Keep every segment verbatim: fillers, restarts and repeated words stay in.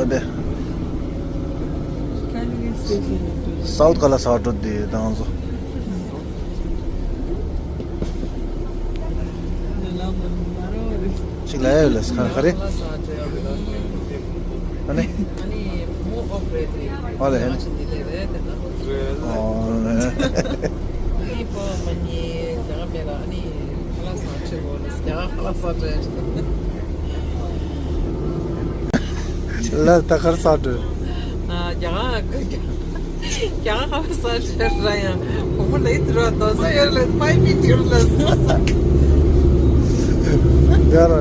ཨ་དེ། སའུཐ་ཁ་ལག་ཟ་འགྲོ་དེ་དང་ཚོ། ཅིག་ལ་ཡ་ལ་ས་ག་རེ། ཨ་ནི། ཨ་ལ་ཧན། ཨོ་ལ། ལ་ད་གར་ས་འགྲོ། རྒྱ་གར་ས་འགྲོ་ར་ཡང་གོང་མོ་ལ་ཡིད་ར་དོ་ས་ཡོད་ལ་ཕའི་བི་ཌི་ཡོ་ལ་ས་ས། ཡ་ར་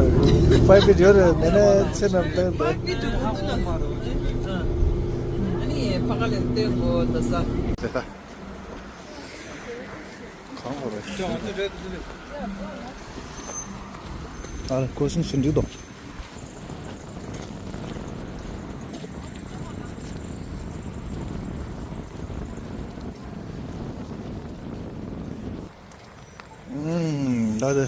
ཕའི་བི་ཌི་ཡོ་ར་མེ་ནེ་ཚེ་ནམ་ཏེ་ཕའི་བི་ཌི་ཡོ་གོང་མོ་ལ་ས་ཨ་ནི་ཕ་ག་ལ་ཏེ་གོ་དོ་ས། གང་གོ་རེད། ཨ་ལ་ཀོ་ཤིན་ཤིན་འདུག་དོ། ཨུམ་ད་དེ།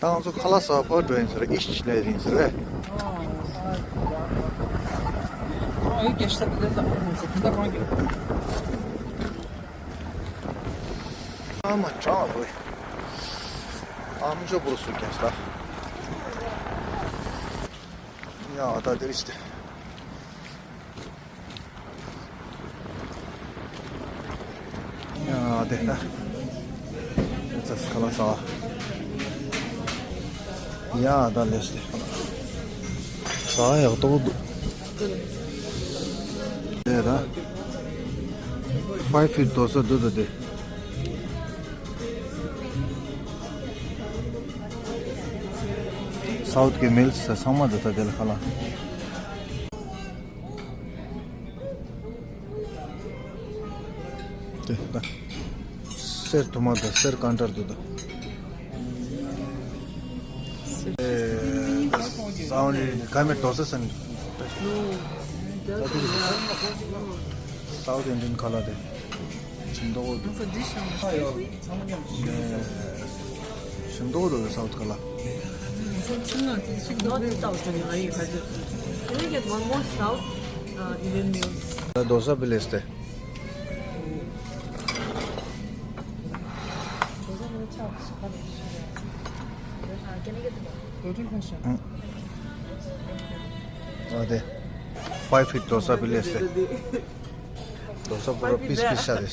ད་ང་ཚོ་ཁ་ལག་ཟ་བར་འགྲོ་ཡིན་ཟེར་ཨིཤ་ལས་ཡིན་ཟེར་བས། ཨ་མ་གྲང་བ་ལོས། ཨ་མཆོག་པོར་སུ་ཀྱང་ས། ཡ་ད་དེ་རིགས་ཏེ། ཡ་དེ་ད། ཙ་ཁ་ལག་ཟ། ཡ་ད་ལེས་ཏེ། ཟ་ཡག་ཏོག་འདུག་དེ་ད། ཕའི་ཕིཊ་དོ་ས་འདུག་ད་དེ། སའུཐ་གི་མིལ་ས་ཚང་མ་འདུག་ད་དེ་ལ་ཁ་ལག་དེ་ད། གསེར་ཐུར་མ་དང་གསེར་ཀན་ཊར་དུ་དང་། ཨེ། སའུ་ནི་ཀ་མེ་དོ་ས་སན། སའུཐ་ཨིན་ཌི་ཡན་ཁ་ལག་དེ། ཞིམ་མདོག་དུ། ཞིམ་མདོག་དུ་སའུཐ་ཁ་ལག Can I get one more South uh, Indian meal? ད་དོ་ས་པི་ལེས་ཏེ། ཨ་དེ། ཕའི་ཕིཊ་དོ་ས་པི་ལེས་ཏེ། དོ་ས་པུ་ར་པིས་པིས་ཤ་རེད།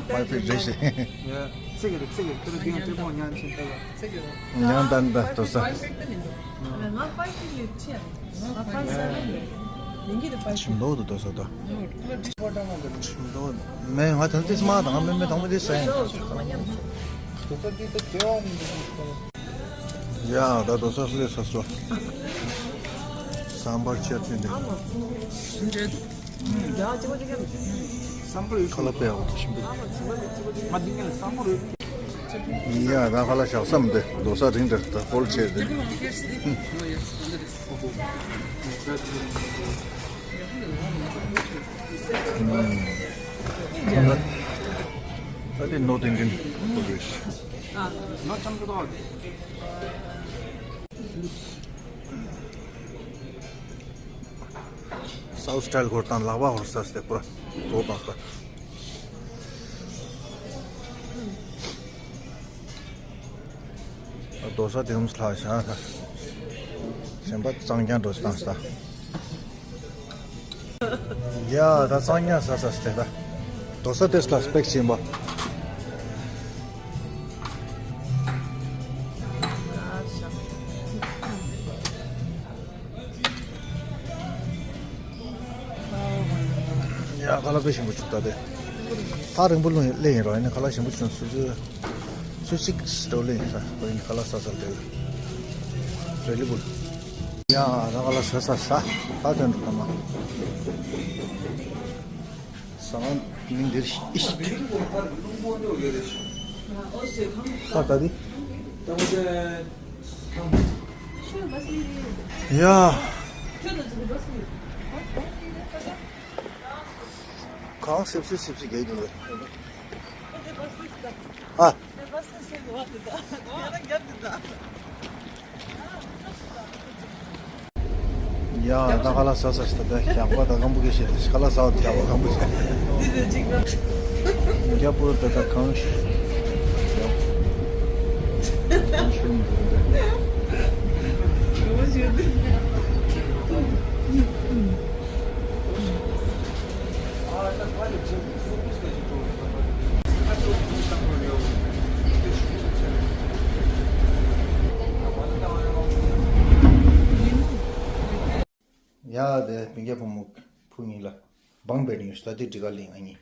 ཕའི་ཕིཊ་རེད་ཤེ། ཚེ་གི་རེད་ཚེ་གི་ཁྱོད་རང་ཡང་ཏྲེ་མོ་ཉན་ཆེན་ཏེ་ལ། ཉང་ཏན་ཏན་དོ་ས། ང་ཕའི་ཕིཊ་ཡོད་ཆེ། ང་ཕའི་སེ་ཝན་ཡོད། ཉིན་གྱི་རེད་ཕའི་ཕིཊ། ཆིམ་མདོག་དུ་དོ་ས་དོ། ཆིམ་མདོག་མེ་ང་ཐང་ཏིས་མ་དང་མེ་མེ་དང་མེ་ཏིས་སེ། ཡ་ད་དོ་ས་སུ་ལས་ས་སོ། སམ་བར་ཆ་ཏི་འདི། ཁ་ལག་པའི་འོག་ཏུ་ཞིམ་པོ། ཡ་ད་ཁ་ལག་བཞག་ས་མི་འདུག་དོ་ས་རིང་འདྲ་ད་ཧོལ་ཆེ་འདི། ད་དེ་ནོ་ཏིང་ཏིང་ཧོལ་རེད། སའུ་སི་ཊལ་ཧོར་དང་ལག་པ་ཧོར་ས་སྟེ་པུ་ར་དོ་དང་ས། དོ་ས་དེ་ཧུམ་སི་ལྷག་ཤ་ཁ། གཞན་པ་གཙང་རྐྱང་འགྲོ་སྟངས་ས། ཡ་ད་གཙང་རྐྱང་ས་ས་སྟེ་ད། དོ་ས་དེ་སླ་སྤེག་ཆེན་པ། ཡ་ཁ་ལག་དཔེ་ཞིམ་པོ་བྱུང་ད་དེ། ཐག་རིང་པོ་ལུང་ལེ་ཡིན་རོ་ཡིན་ཁ་ལག་ཞིམ་པོ་བྱུང་སུ་ཚོད། སུ་ཅིག་སི་ཏོ་ལེ་ཡིན་ས་ཁོ་ཡིན་ཁ་ལག་ས་ས་དེ། རེ་ལི་བུལ། ཡ་ད་ཁ་ལག་ས་ས་ས་ད་དོན་དུ་ཐ་མ། ས་ང་མིང་འདིར་ཤི་ཤི། ད་ད་དེ། ཡ། གང་སིབ་སིབ་སིབ་སིབ་རྒྱག་གི་འདུག་ཨ། ཡ་ད་ཁ་ལག་ཟ་ཟ་ཟ་ད་ཞག་པ་ད་སྐམ་པོ་གི་ཞིག་ཁ་ལག་ཟ་བ་ད་ཞག་པ་སྐམ་པོ་ཞིག་རྒྱ་པོ་ད་ད་གང་ཞིག་གང་ཞིག་འདུག་ཡ་དེ་སྤུན་ཀྱག་བུ་མོ་ཕུ་གཉིས་ལ་བང་བེད་ཡོད་ས་དེ་འགྲིག་ག་ལིང་ཨ་ནི།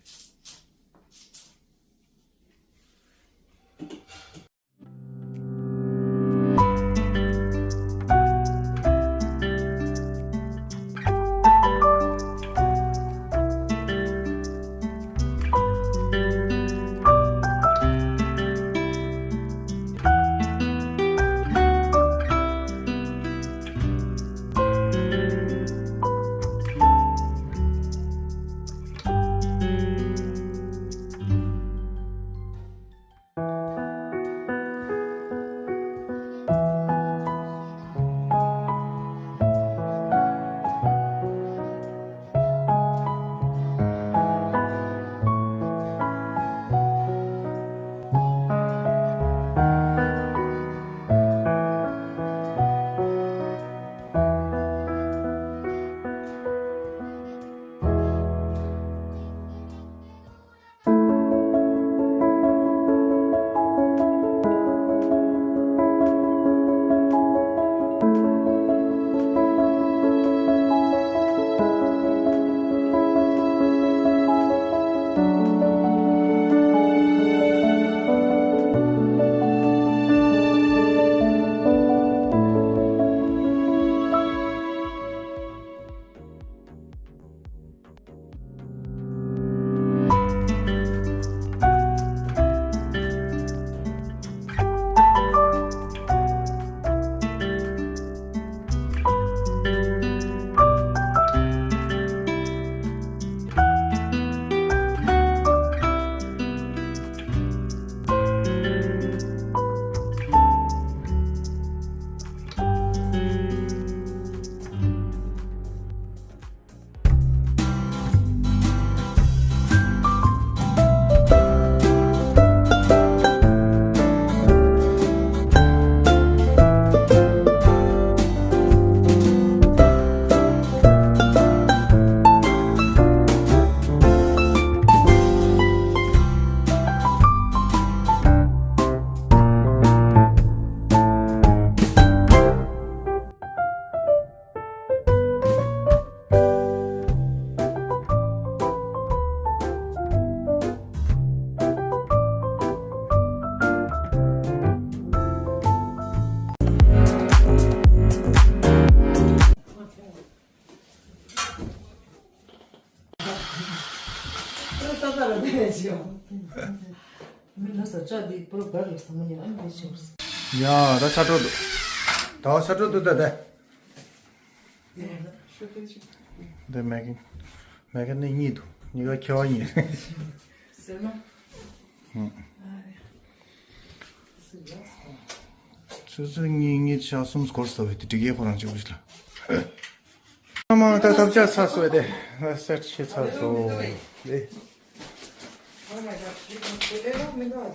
ཡ་ད་ཚ་དྲོད་འདུག་ད་ཚ་དྲོད་འདུག་ད་ད། འདི་མེག་གིན། མེག་གིན་ནི་གཉིས་འདུག་གཉིས་ཀ་ཁྱད་པར་གཉིས་རེད། ཟེར་ན། ཧུམ། ཨ་རེ། ཟེར་ཡག་སོང་། ཆུ་ཚོད་གཉིས་གཉིས་ཆ་གསུམ་སྐོར་ཟ་བའི་དེ་འགྲིག་གི་ཁོ་རང་ཅིག་བུ་ཞིག་ལ། ཨ་མ་ད་ཐབས་ཆག་ཚར་སོང་དེ། སེཊ་བྱེད་ཚར་སོང་། ཨེ།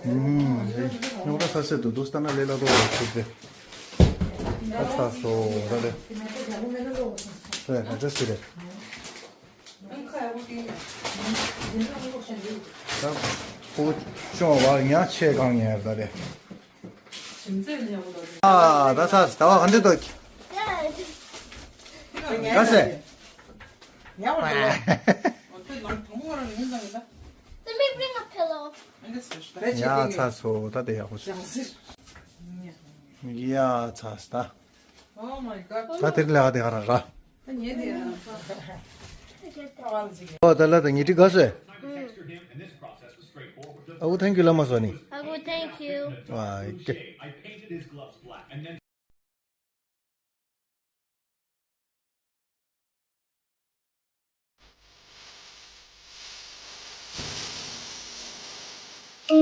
ཨུམ། ཉོག་ར་ས་སེ་དུ་དུ་སྟ་ན་ལེ་ལ་དོ་ར་ཆུ་དེ། ད་ཚ་སོ་ར་རེ། རེ་ང་ཅག་སི་རེ། ད་ཕུ་ཅོང་བ་ཉ་ཆེ་གང་ཉེ་ར་རེ། ཨ་ད་ཚ་ད་བ་ག་འདྲེ་དོ། ག་སེ། Let me bring a pillow. ཡ་ཚ་སོ་ད་དེ་ཡག་པོ་བྱུང་། ཡ་ཚ་སྟ། Oh my god. ད་དེ་ལས་ཀ་དེ་ག་རང་ར། ཨོ་ད་ལ་ད་ཉི་ཁྲི་ག་སེ། ཨ་ཁུ་thank you ལ་མ་སོ་ནི། ཨ་ཁུ་thank you. ཨ་ཀེ།